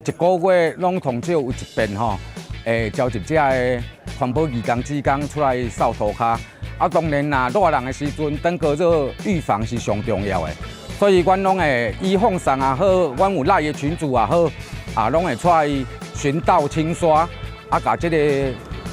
一個月攏通少有一遍吼，會召集遮的環保義工、志工出來掃塗跤。啊，當然啦，熱人的時陣，登革熱預防是上重要的，所以阮攏會以放送也好，阮有 LINE 的群組也好，啊，攏會出來巡道清刷，啊，共這個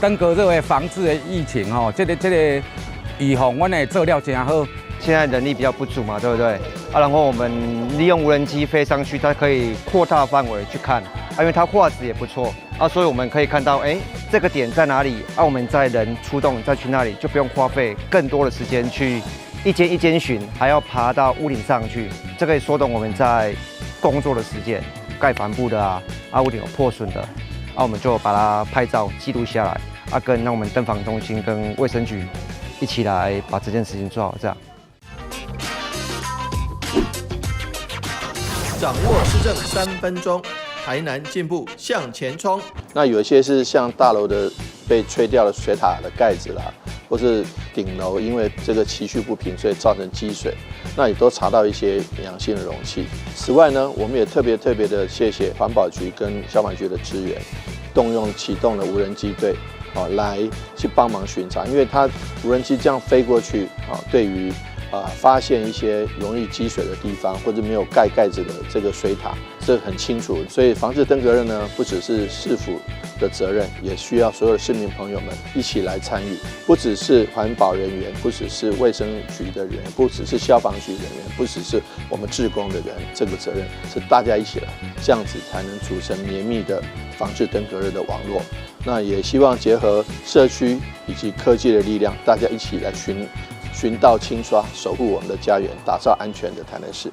登革熱的防治的疫情吼，這個預防，阮會做了誠好。現在人力比較不足嘛，對不對？啊，然後我們利用無人機飛上去，它可以擴大範圍去看，啊，因為它畫質也不錯，啊，所以我們可以看到，哎，這個點在哪裡？啊，我們再人出動再去那裡，就不用花費更多的時間去一間一間巡，還要爬到屋頂上去，這個縮短我們在工作的時間。蓋帆布的啊，啊，屋頂有破損的，啊，我們就把它拍照記錄下來，啊，跟讓我們登防中心跟衛生局一起來把這件事情做好，這樣。掌握市政3分鐘，台南進步向前衝。那有一些是像大樓的被吹掉的水塔的蓋子啦，或是頂樓因為這個崎嶇不平，所以造成積水，那也都查到一些陽性的容器。此外呢，我們也特別特別的謝謝環保局跟消防局的支援，動用啟動了無人機隊，哦，來去幫忙巡查，因為它無人機這樣飛過去，啊，對於發現一些容易積水的地方，或者沒有蓋蓋子的這個水塔，這很清楚。所以防治登革熱呢，不只是市府的責任，也需要所有的市民朋友們一起來參與。不只是環保人員，不只是衛生局的人，不只是消防局人員，不只是我們志工的人，這個責任是大家一起來，這樣子才能組成綿密的防治登革熱的網絡。那也希望結合社區以及科技的力量，大家一起來巡道清刷，守護我們的家園，打造安全的台南市。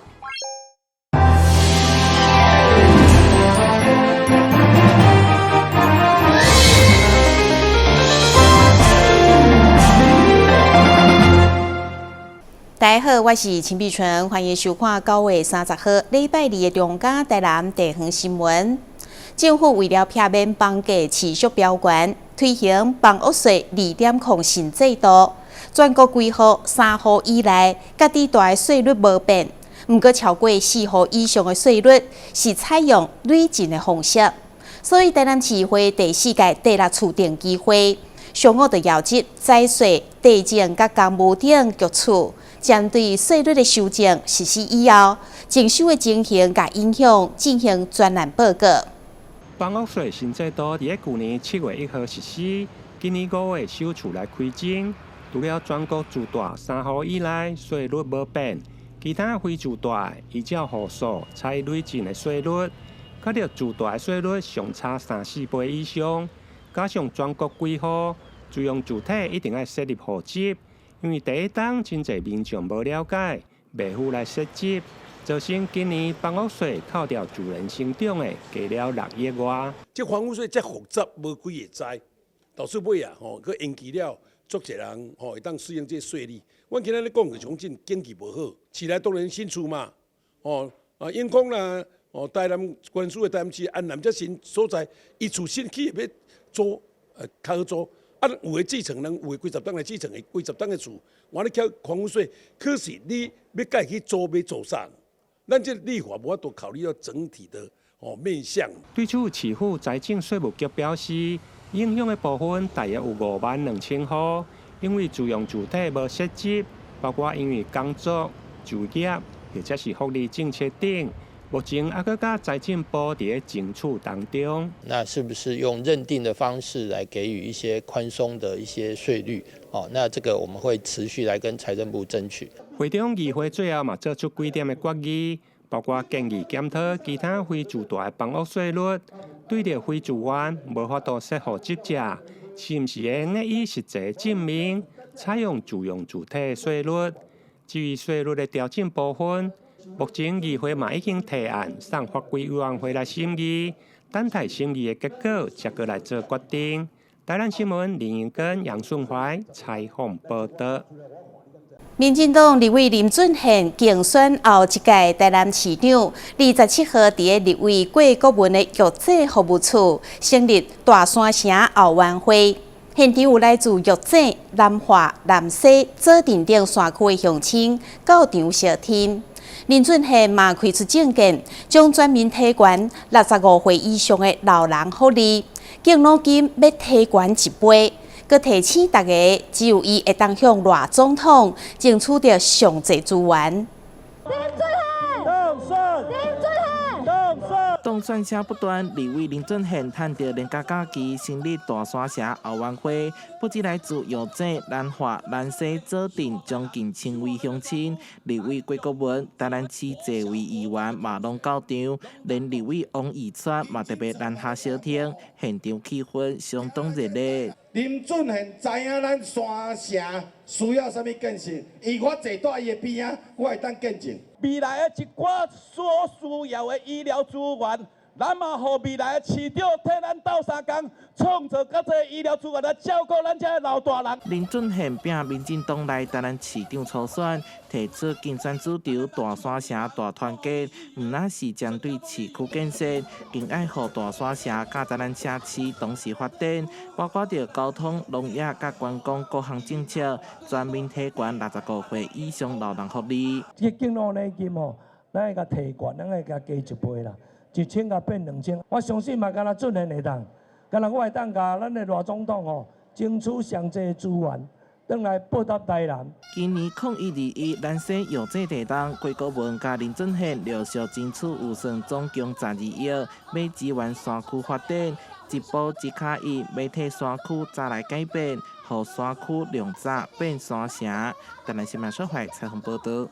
大家好，我是陳碧純，歡迎收看9月30號禮拜二的中嘉台南地方新聞。政府為了避免房價持續飆懸，推行房屋稅2.0新制度。全國幾戶3戶以內，家己蹛的稅率無變，毋過超過四戶以上的稅率是採用累進的方式。所以台南市議會第四屆第六次定期會，上午就邀集財稅、地政佮工務等局處，針對稅率的修正實施以後，徵收的情形佮影響進行專案報告。房屋稅新制度佇咧舊年7月1號實施，今年5月首次來開徵。除了全國住大三戶以內稅率無變，其他非住大依照戶數採累進的稅率，佮著住大的稅率相差三四倍以上。加上全國幾戶住用住體一定愛設立戶籍，因為第一冬真濟民眾無了解，袂赴來設籍，造成今年房屋稅扣掉自然成長的加了6億外。這房屋稅遮複雜，無幾個知，導致尾啊吼，閣延期了。足濟人吼會當適應這稅率。阮今仔日講就是講這經濟無好，市內當然新厝嘛，吼啊永康啦，哦台南關市的台南市安南這新所在，伊厝新起欲租較好租，啊有的置藏人有的幾十棟來置藏的幾十棟的厝，我咧繳房屋稅，可是你欲蓋去租欲租啥？咱這立法無法度考慮到整體的吼面向。對此，市府財政稅務局表示，影響的部分大約有5萬2千戶，因為住用住體無設籍，包括因為工作、就業或者是福利政策等，目前猶閣佮財政部佇咧爭取當中。那是不是用認定的方式來給予一些寬鬆的一些稅率？哦，那這個我們會持續來跟財政部爭取。會中議會最後嘛做出幾點的決議，包括建議檢討其他非住大的房屋稅率，對著非住戶無法度設戶籍者，是毋是會用以實際證明採用住用住體的稅率？至於稅率的調整部分，目前議會嘛已經提案送法規委員會來審議，等待審議的結果，才閣來做決定。台南新聞林英根、楊順懷採訪報道。民進黨立委林俊憲競選後一屆台南市長，27號佇咧立委郭國文的玉井服務處成立大山城後援會，現場有來自玉井、南華、南勢、左鎮等山區的鄉親到場相挺。林俊憲嘛開出政見，將全面提懸65歲以上的老人福利，敬老金欲提懸一倍。閣提醒大家，只有伊會當向賴總統爭取著上濟資源。當選，林俊憲，當選。當選聲不斷，立委林俊憲趁著連假假期成立大山城後援會，不只來自藥井、南華、蘭西、左鎮將近千位鄉親，立委郭國文、台南市濟位議員嘛攏到場，連立委王義川嘛特別南下相挺，現場氣氛相當熱烈。林俊憲知影咱山城需要啥物建設，伊我坐佇伊的邊仔，我會當見證。未來的一寡所需要的醫療資源，咱嘛予未來的市長替咱鬥相共，創造較濟醫療資源來照顧咱遮的老大人。林俊憲拚民進黨內台南市長初選，提出競選主軸大山城大團結，毋但是針對市區建設，更愛予大山城佮台南城市同時發展，包括著交通、農業佮觀光各項政策，全面提懸65歲以上老人福利。這個敬老禮金吼，咱愛共提懸，咱愛共加一倍啦，1000共變2000。我相信嘛，干焦俊憲會當，干焦我會當共咱的賴總統吼，爭取上濟資源，轉來報答台南。今年0121蘭西藥井地動，郭國文佮林俊憲陸續爭取預算總共12億，欲支援山區發展，一步一跤印，欲替山區早來改變，予山區從早變山城。台南新聞小懷採訪報導。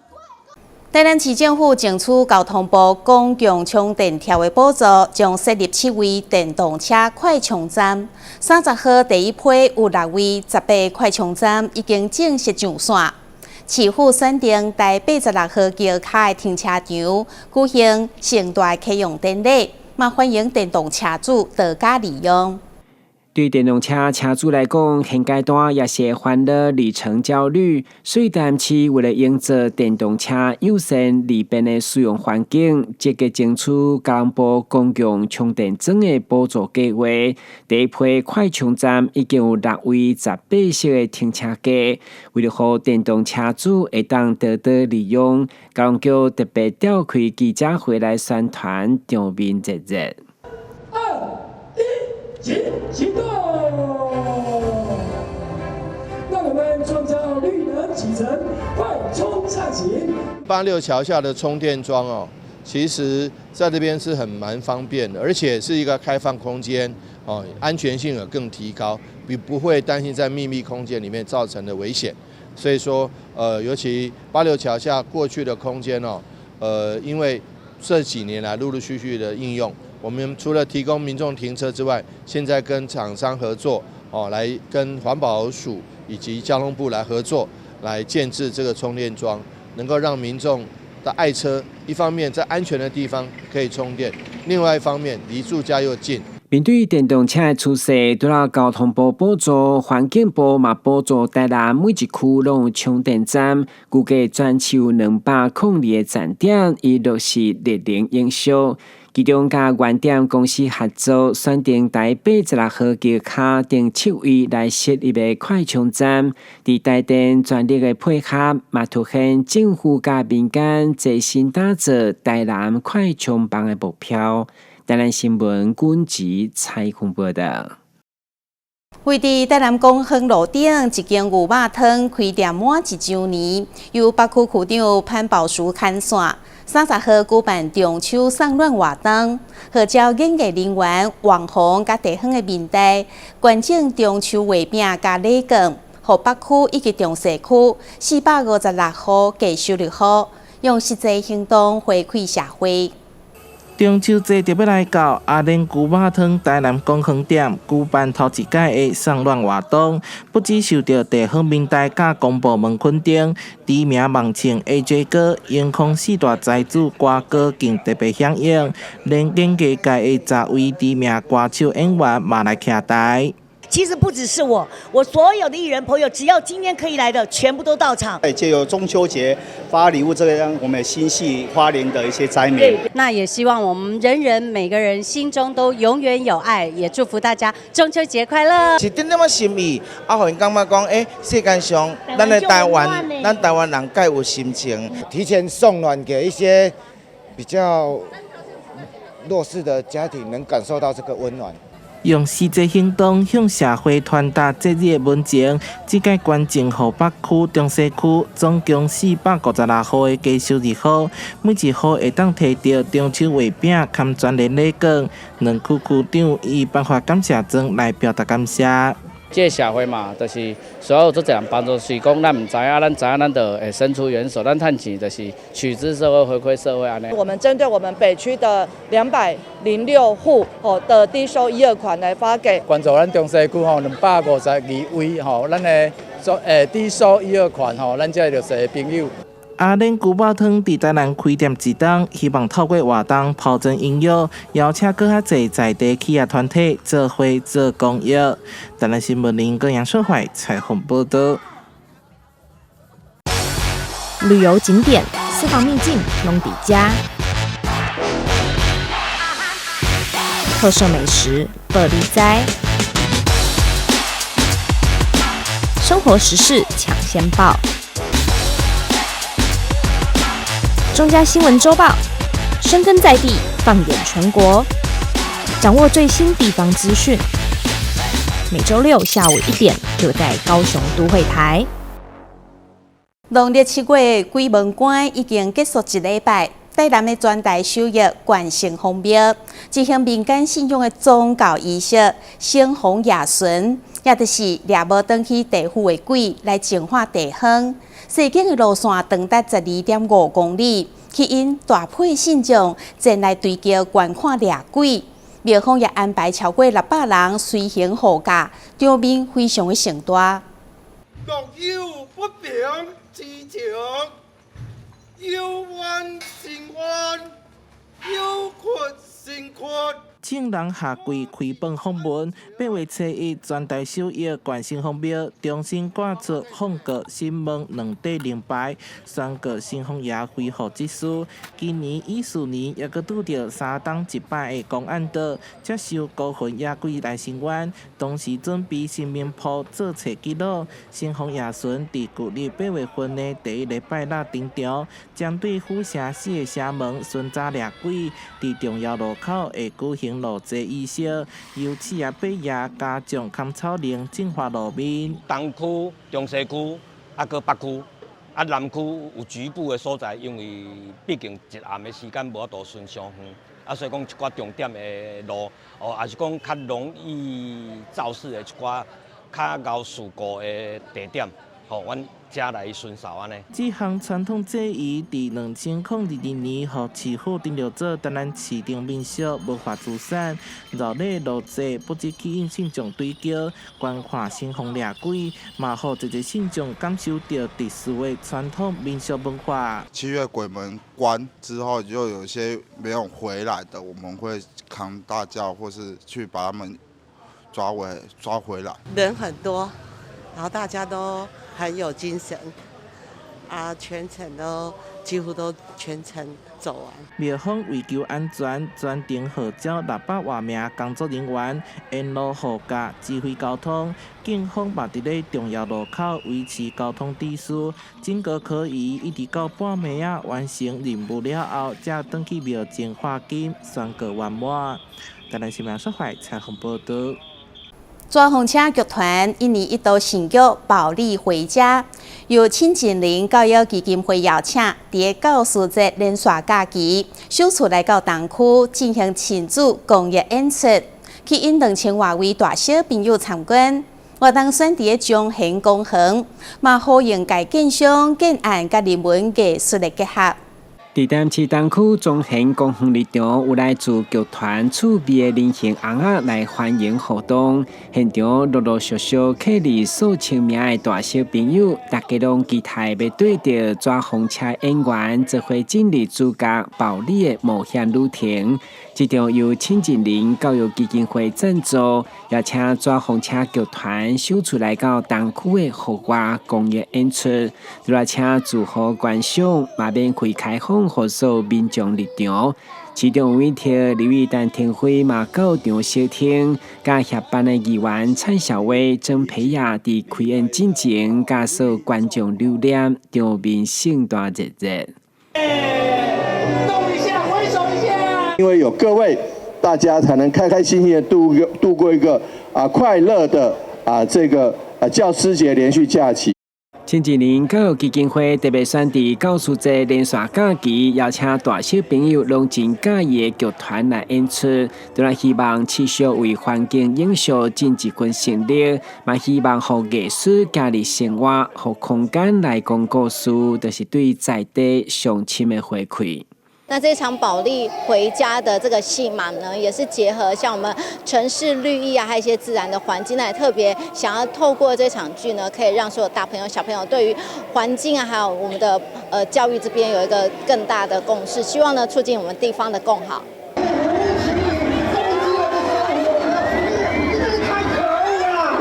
台南市政府爭取交通部公共充電條的補助，將設立七位電動車快充站。30號第一批有六位18快充站已經正式上線。市府選定台86號橋跤的停車場舉行盛大啟用典禮，嘛歡迎電動車主多加利用。對電動車車主來講，現階段也是煩惱里程焦慮。所以，台南市為了營造電動車友善、利便的使用環境，積極爭取交通部公共充電樁的補助計劃。第一批快充站已經有六位18式的停車格，為了予電動車主會當多多利用，交通局特別召開記者會來宣傳，場面熱熱。二一，請行動！讓我們創造綠能啟程，快充暢行。 86橋下的充電樁哦，其實在這邊是很蠻方便的，而且是一個開放空間哦，安全性也更提高，比不會擔心在密閉空間裡面造成的危險。所以說，尤其86橋下過去的空間哦，因為這幾年來陸陸續續的應用，我們除了提供民眾停車之外，現在跟廠商合作，哦，來跟環保署以及交通部來合作，來建置這個充電樁，能夠讓民眾的愛車，一方面在安全的地方可以充電，另外一方面離住家又近。面對電動車的趨勢，除了交通部補助，環境部嘛補助台南每一區攏有充電站，估計全市有202個站點，已落實熱能營銷。其中，佮原點公司合作，選定台86號橋跤頂七位來設立的快充站，佇台電全力的配合，嘛凸顯政府佮民間齊心打造台南快充網的目標。台南新聞軍籍採訪報道。位佇台南公園路頂一間牛肉湯開店滿一週年，由北區區長潘寶淑牽線，30號舉辦中秋送暖活動，號召演藝人員、網紅佮地方的民代捐贈中秋月餅佮禮券，予北區以及中勢區456戶低收入戶，用實際行動回饋社會。中秋節就欲來到，阿蓮牛肉湯台南公園店舉辦頭一屆的送暖活動，不只受著地方民代佮公部門肯定，知名網紅 AJ 哥、榮康四大才子歌哥更特別響應，連演藝界的10位知名歌手演員嘛來徛台。其實不只是我，我所有的藝人朋友，只要今天可以來的，全部都到場。借由中秋節發禮物，這個讓我們心繫花蓮的一些災民。那也希望我們人人每個人心中都永遠有愛，也祝福大家中秋節快樂。一點點仔心意，啊，予𪜶感覺講，欸，世間上，咱的台灣，咱台灣人蓋有心情，提前送暖給一些比較弱勢的家庭，能感受到這個溫暖。用實際行動向社會傳達節日的溫情。這屆捐贈予北區、中西區總共456戶的低收入戶，每一戶會當提著中秋月餅含全聯禮券。兩區區長以頒發感謝狀來表達感謝。這個社會嘛，就是所有足濟人幫助，是講咱毋知影，咱知影，咱就會伸出援手，咱趁錢就是取之社會，回饋社會按呢。我們針對我們北區的206戶哦的低收一二款來發給。關注咱中西區吼252位吼，咱的低收一二款吼，咱這弱勢的朋友。阿蓮龜肉湯佇台南開店一冬，希望透過活動拋磚引玉，邀請閣較濟在地企業團體做伙做公益。台南新聞林高楊淑懷採訪報道。旅遊景點、私房秘境攏佇遮，特色美食報你知，生活時事搶先報。中嘉新聞週報，深耕在地，放眼全國，掌握最新地方資訊。每週六下午1點，就在高雄都會台。農曆7月鬼門關已經結束一禮拜，台南的全台首邑關聖方廟進行民間信仰的宗教儀式，聖風夜巡，也就是掠無轉去地府的鬼來淨化地方。西景的路線長達12.5公里，吸引大批信眾前來追轎觀看掠鬼。廟方也安排超過600人隨行護駕，場面非常的盛大。若有不平之情，有冤伸冤，有屈伸屈。眾人下跪開放訪問，8月初1全台首邑關聖方廟重新掛出放過審問兩塊靈牌，宣告城隍爺恢復秩序。今年乙巳年猶閣拄著三冬一擺的公案桌，接受孤魂野鬼來伸冤，同時準備神明簿做冊記錄。城隍爺巡佇舊曆8月份的第一禮拜六登場，針對府城四個城門巡查掠鬼，佇重要路口會舉行路祭儀式，由四阿伯爺家將砍草靈淨化路面。東區、中西區，啊，閣北區，啊，南區有局部的所在，因為畢竟一暗的時間無法度巡傷遠，啊，所以講一寡重點的路，哦，抑是講較容易肇事的一寡較𠢕事故的地點，吼，阮才來巡掃按呢。這項傳統祭儀佇2022年，予市府登錄做台南市定民俗文化資產。熱禮路祭不只吸引信眾追轎觀看城隍掠鬼，嘛予濟濟信眾感受著特殊的傳統民俗文化。 7月鬼門關之後，就有些沒有回來的，我們會扛大轎或是去把他們抓回來。人很多，然後大家都很有精神，啊，全程都幾乎都全程走完。廟方為求安全，專程號召600外名工作人員沿路護駕、指揮交通。警方嘛佇咧重要路口維持交通秩序。整個可以一直到半暝仔完成任務了後，才轉去廟前化金，宣告圓滿。台南新聞說懷採訪報道。紙風車劇團一年一度盛舉《保利回家》，由陳錦麟教育基金會邀請，佇个教師節連續假期，首次來到東區進行親子公益演出，吸引2000外位大小朋友參觀。活動選佇个中賢公園，嘛呼應蓋建商建案佮人文藝術的結合。佇台南市東區中興公園禮場，有來自劇團趣味的人形尪仔來歡迎活動。現場陸陸續續客里數千名的大小朋友，大家攏期待欲綴著紙風車演員，做伙進入主角寶莉的冒險旅程。這場由親近人教育基金會贊助，邀請紙風車劇團首次來到東區的戶外公益演出，除了請住戶觀賞，嘛免費開放予所有民眾入場。市長委託立委陳亭妃嘛到場相挺，佮協辦的議員蔡小薇、曾培亞佇開演進前，佮所有觀眾留念，場面盛大熱熱。動一下，揮手一下。因為有各位，大家才能開開心心的度過一個快樂的這個教師節連續假期。親近人教育基金會特別選佇教師節連續假期，邀請大小朋友攏真佮意的劇團來演出，除了希望持續為環境永續盡一份心力，嘛希望予藝術加入生活，予空間來講故事，就是對在地上深的回饋。那這場寶莉回家的這個戲碼呢，也是結合像我們城市綠意啊，還有一些自然的環境，那也特別想要透過這場劇呢，可以讓所有大朋友小朋友對於環境啊，還有我們的教育這邊有一個更大的共識，希望呢促進我們地方的共好。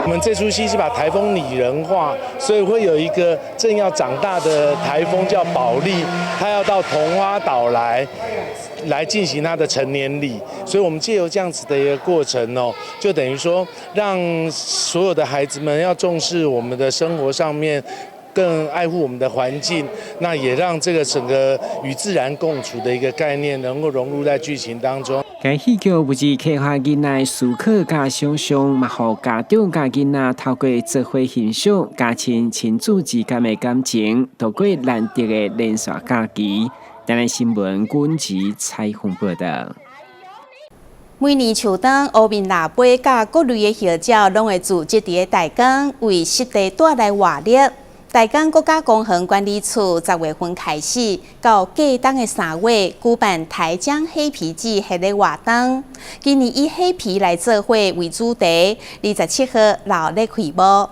我們這出戲是把颱風擬人化，所以會有一個正要長大的颱風叫寶莉，它要到童話島來進行它的成年禮，所以我們借由這樣子的一個過程哦，就等於說讓所有的孩子們要重視我們的生活上面，更愛護我們的環境，那也讓這個整個與自然共處的一個概念能夠融入在劇情當中。該戲劇不止啟發囡仔思考佮想像，嘛予家長佮囡仔透過做伙欣賞，加深親子之間的感情，度過難得的連續假期。台南新聞軍籍採訪報道。每年秋冬，烏面蜊飛佮各類的候鳥攏會聚集佇咧台江，為濕地帶來活力。台江國家公園管理處10月份開始，到過冬的3月舉辦台江黑皮季系列活動。今年以黑皮來做伙為主題，27號熱鬧開幕。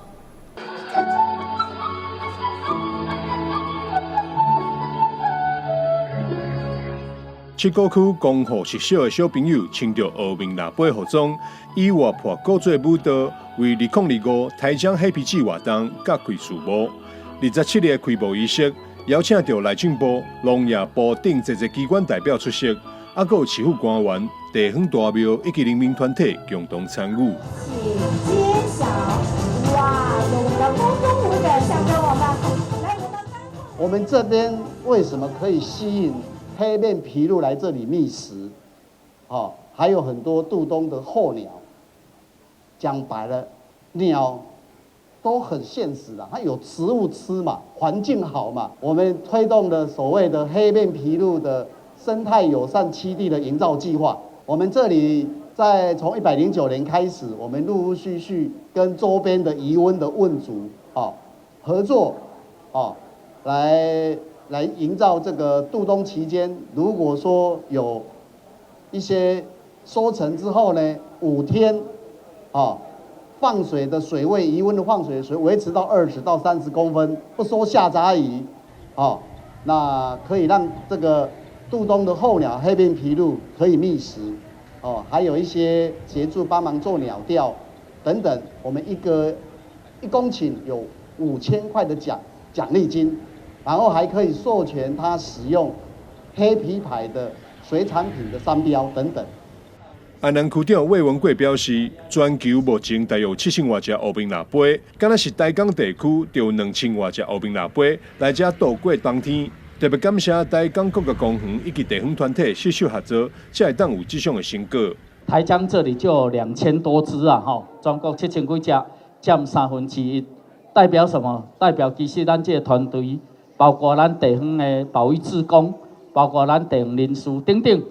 七股區光復實小的小朋友穿著烏面蜊飛服裝，以活潑古早舞蹈，為2025台江黑皮季活動揭開序幕。27日開幕儀式，邀請到內政部、農業部等濟濟機關代表出席，啊，閣有市府官員、地方大廟以及人民團體共同參與。請揭曉！哇，有我們的空中舞者象徵我們。來，我們我們這邊為什麼可以吸引黑面琵鷺來這裡覓食？哦，還有很多渡冬的候鳥。講白了，鳥都很現實啦，它有食物吃嘛，環境好嘛。我們推動的所謂的黑面琵鷺的生態友善棲地的營造計劃，我們這裡在從109年開始，我們陸陸續續跟周邊的漁塭的塭族合作來營造這個渡冬期間，如果說有一些收成之後呢，5天放水的水位，魚塭的放水的水維持到20到30公分，不收下雜魚，那可以讓這個渡冬的候鳥黑面琵鷺可以覓食，還有一些協助幫忙做鳥釣等等。我們一公頃有5000塊的獎勵金，然後還可以授權他使用黑皮牌的水產品的商標等等。安南區長魏文貴表示，全球目前大約有7000外隻烏面蜊飛，敢若是台江地區就有2000外隻烏面蜊飛來遮度過冬天。特別感謝台江各個公園以及地方團體攜手合作，才會當有這種的成果。台江這裡就有2000多隻啊，吼，全國7000幾隻，佔1/3，代表什麼？代表其實咱這個團隊，包括咱地方的保育志工，包括咱地方人士等等，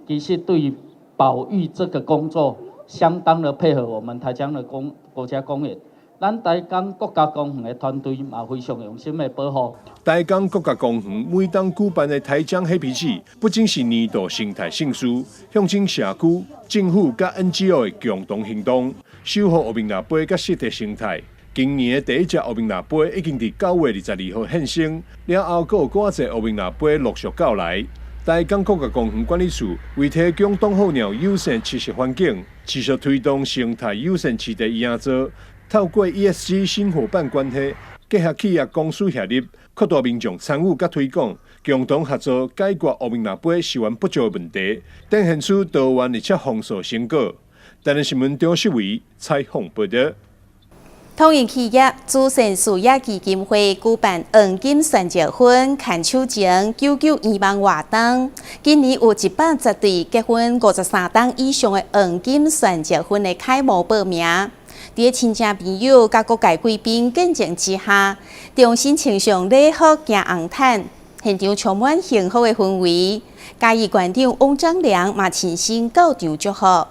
其實對保育這個工作相當的配合我們台江的國家公園，咱台江國家公園的團隊嘛非常用心的保護。台江國家公園每冬舉辦的台江黑皮子，不僅是年度生態盛事，象徵社區、政府佮 NGO 的共同行動，守護烏面蜊杯佮濕地生態。今年的第一隻烏面蜊杯已經佇9月22號現身，了後閣有閣濟烏面蜊杯陸續到來。台江國家公園管理處為提供冬候鳥友善棲息環境，持續推動生態友善飼地營造，透過 ESG 新夥伴關係，結合企業公司協力，擴大民眾參與佮推廣，共同合作解決烏面蜊杯資源不足的問題，展現出多元而且豐碩成果。台南新聞張世維採訪報導。統一企業慈善事業基金會舉辦黃金鑽石婚牽手情九九圓夢活動，今年有110對結婚53冬以上的黃金鑽石婚的楷模報名。佇親戚朋友佮各界貴賓見證之下，重新穿上禮服行紅毯，現場充滿幸福的氛圍。嘉義縣長翁章梁嘛親身到場祝賀。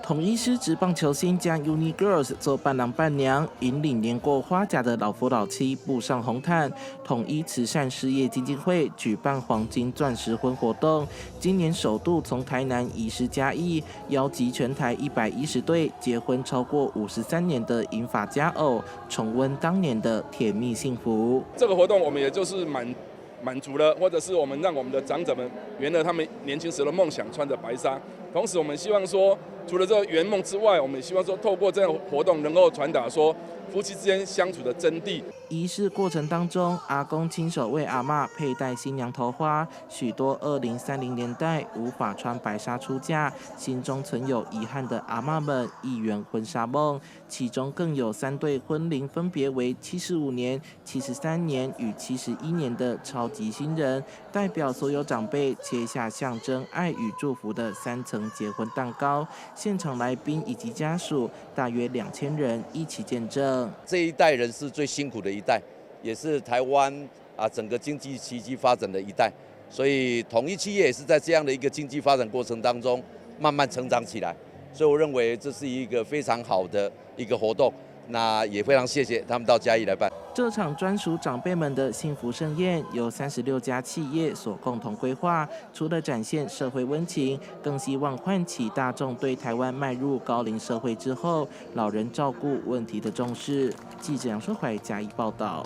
統一獅職棒球星將 Uni Girls 做伴郎伴娘，引領年過花甲的老夫老妻步上紅毯。統一慈善事業基金會舉辦黃金鑽石婚活動，今年首度從台南移師嘉義，邀集全台110對結婚超過53年的銀髮佳偶，重溫當年的甜蜜幸福。這個活動我們也就是滿足了，或者是我們讓我們的長者們圓了他們年輕時的夢想，穿着白紗。同時，我們希望說，除了這個圓夢之外，我們也希望說，透過這樣活動，能夠傳達說夫妻之間相處的真諦。儀式過程當中，阿公親手為阿嬤佩戴新娘頭花。許多2030年代無法穿白紗出嫁，心中存有遺憾的阿嬤們，一圓婚紗夢。其中更有三對婚齡分別為75年、73年與71年的超級新人，代表所有長輩切下象徵愛與祝福的三層結婚蛋糕。現場來賓以及家屬大約2000人一起見證。這一代人是最辛苦的一代，也是台灣啊整個經濟奇蹟發展的一代，所以統一企業也是在這樣的一個經濟發展過程當中慢慢成長起來，所以我認為這是一個非常好的一個活動，那也非常謝謝他們到嘉義來辦。這場專屬長輩們的幸福盛宴，由36家企業所共同規劃。除了展現社會溫情，更希望喚起大眾對台灣邁入高齡社會之後，老人照顧問題的重視。記者楊淑懷嘉義報道。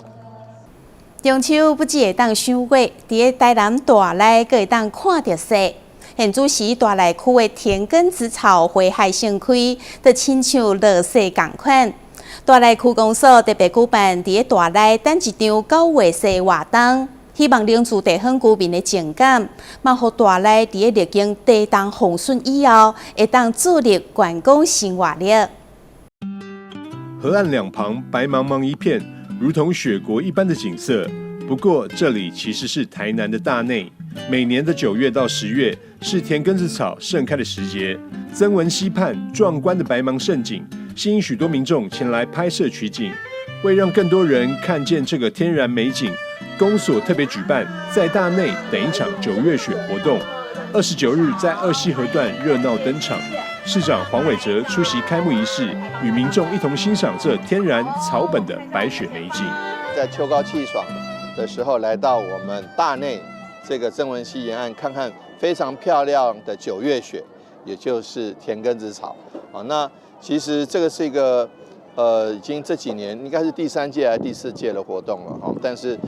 中秋不只會當賞月，佇咧台南大內閣會當看著雪。現此時大內區的田根子草花海盛開，就親像落雪仝款。大內區公所特別舉辦佇咧大內等一場九月雪活動，希望凝聚地方居民的情感，嘛予大內佇咧歷經地動風損以後，會當注入觀光新活力。河岸兩旁白茫茫一片，如同雪國一般的景色。不過這裡其實是台南的大內，每年的9月到10月是田根子草盛開的時節。曾文溪畔壯觀的白茫勝景，吸引許多民眾前來拍攝取景。為讓更多人看見這個天然美景，公所特別舉辦在大內等一場九月雪活動。29日在二溪河段熱鬧登場，市長黃偉哲出席開幕儀式，與民眾一同欣賞這天然草本的白雪美景。在秋高氣爽的時候，來到我們大內這個曾文溪沿岸，看看非常漂亮的九月雪，也就是田根子草。啊，那其實這個是一個，已經這幾年應該是第三屆還是第四屆的活動了哈。但是，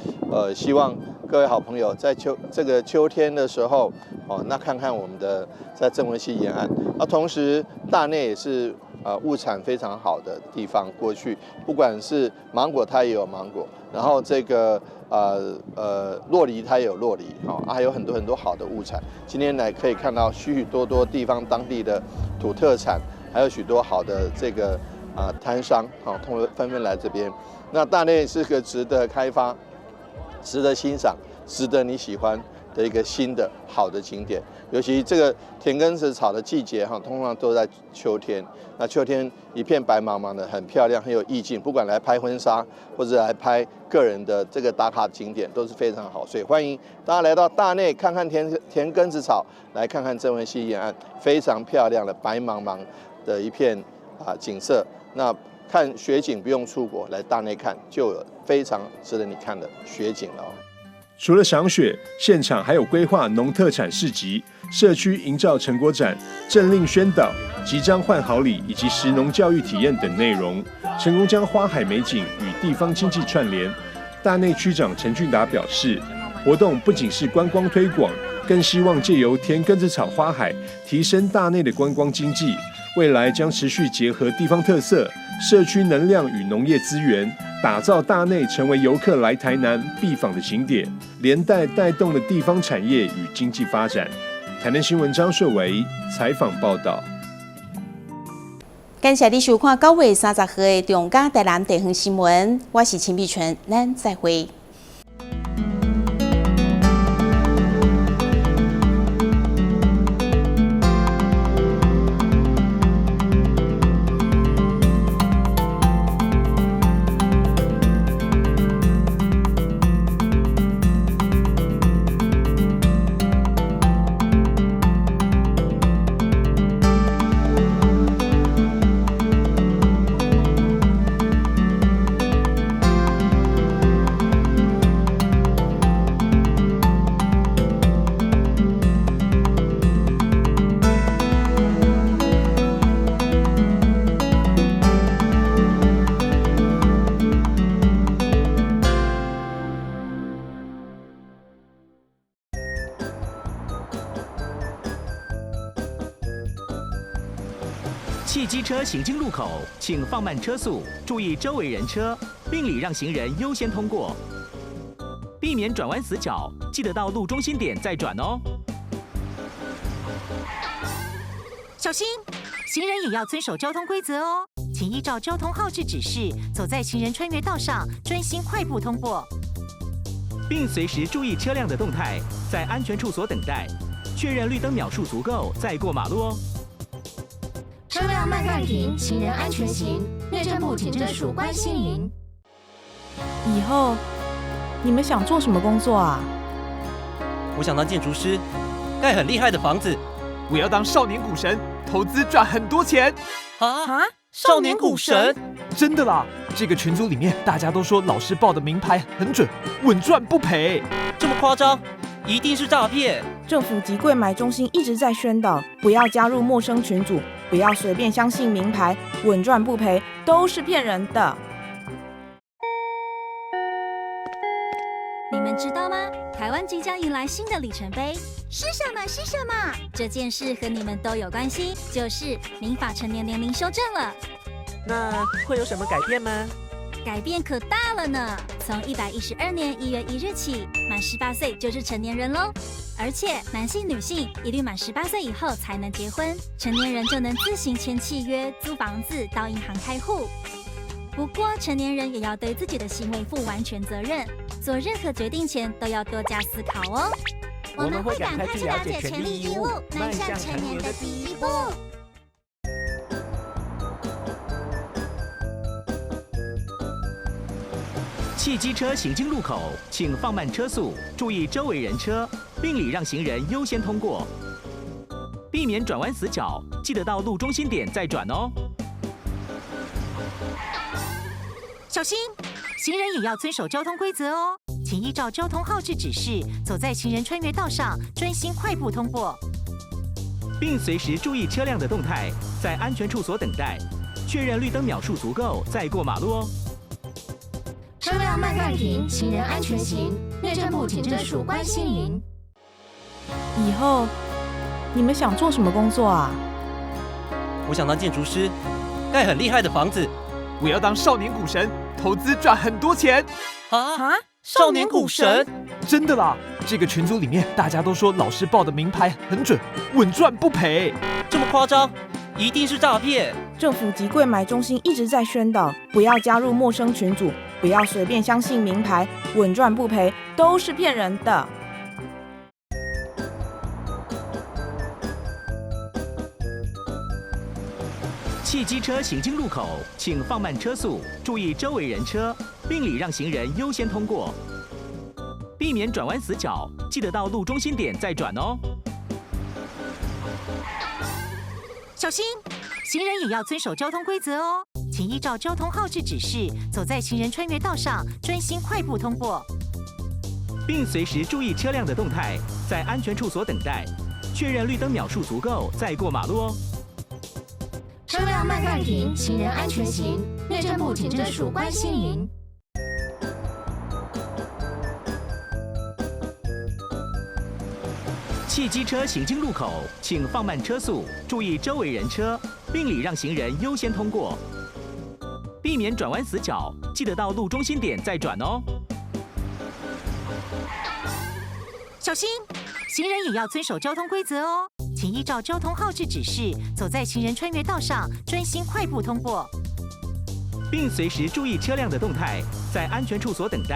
希望各位好朋友在這個秋天的時候，哦，那看看我們的在曾文溪沿岸，那同時大內也是物產非常好的地方。過去不管是芒果，它也有芒果，然後這個酪梨，它也有酪梨，哈，還有很多很多好的物產。今天來可以看到許許多多地方當地的土特產，還有許多好的這個攤商，好，通紛紛來這邊。那大內是個值得開發、值得欣賞、值得你喜歡的一個新的好的景點。尤其這個田根子草的季節哈，通常都在秋天。那秋天一片白茫茫的，很漂亮，很有意境。不管來拍婚紗或者來拍個人的這個打卡景點，都是非常好。所以歡迎大家來到大內看看田根子草，來看看曾文溪沿岸非常漂亮的白茫茫的一片景色。那看雪景不用出国，来大内看就有非常值得你看的雪景了。除了赏雪，现场还有规划农特产市集、社区营造成果展、政令宣导、集章换好礼以及食农教育体验等内容，成功将花海美景与地方经济串联。大内区长陈俊达表示，活动不仅是观光推广，更希望借由田根子草花海提升大内的观光经济。未来将持续结合地方特色、社区能量与农业资源，打造大内成为游客来台南必访的景点，连带带动了地方产业与经济发展。台南新闻张硕维采访报道。感谢你收看9月30号的中嘉台南地方新闻，我是陈美纯，咱再会。汽机车行经路口，请放慢车速，注意周围人车，并礼让行人优先通过，避免转弯死角，记得到路中心点再转哦。小心，行人也要遵守交通规则哦，请依照交通号志指示，走在行人穿越道上，专心快步通过，并随时注意车辆的动态，在安全处所等待，确认绿灯秒数足够再过马路哦。车辆慢慢停，行人安全行。内政部警政署关心您。以后你们想做什么工作啊？我想当建筑师，盖很厉害的房子。我要当少年股神，投资赚很多钱。啊！少年股神？真的啦！这个群组里面大家都说老师报的名牌很准，稳赚不赔。这么夸张？一定是诈骗！政府及柜买中心一直在宣导，不要加入陌生群组，不要随便相信名牌，稳赚不赔都是骗人的。你们知道吗？台湾即将迎来新的里程碑，是什么？是什么？这件事和你们都有关系，就是民法成年年龄修正了。那会有什么改变吗？改变可大了呢！从112年1月1日起，满18岁就是成年人喽。而且男性、女性一律满18岁以后才能结婚，成年人就能自行签契约、租房子、到银行开户。不过，成年人也要对自己的行为负完全责任，做任何决定前都要多加思考哦。我们会赶快去了解权利义务，迈向成年的第一步。汽机车行经路口，请放慢车速，注意周围人车，并礼让行人优先通过，避免转弯死角，记得到路中心点再转哦。小心，行人也要遵守交通规则哦，请依照交通号志指示，走在行人穿越道上，专心快步通过，并随时注意车辆的动态，在安全处所等待，确认绿灯秒数足够再过马路哦。车辆慢慢停，行人安全行。内政部警政署关心您。以后你们想做什么工作啊？我想当建筑师，盖很厉害的房子。我要当少年股神，投资赚很多钱。啊！少年股神？真的啦！这个群组里面大家都说老师报的名牌很准，稳赚不赔。这么夸张？一定是诈骗！政府及柜买中心一直在宣导，不要加入陌生群组，不要随便相信名牌，稳赚不赔都是骗人的。汽机车行经路口，请放慢车速，注意周围人车，并礼让行人优先通过，避免转弯死角，记得到路中心点再转哦。小心，行人也要遵守交通规则哦，請依照交通號誌指示，走在行人穿越道上，專心快步通過。並隨時注意車輛的動態，在安全處所等待，確認綠燈秒數足夠再過馬路哦。車輛慢慢停，行人安全行。內政部警政署關心您。汽機車行經路口，請放慢車速，注意周圍人車，並禮讓行人優先通過，避免轉彎死角，記得到路中心點再轉哦。小心，行人也要遵守交通規則哦。請依照交通號誌指示，走在行人穿越道上，專心快步通過。並隨時注意車輛的動態，在安全處所等待。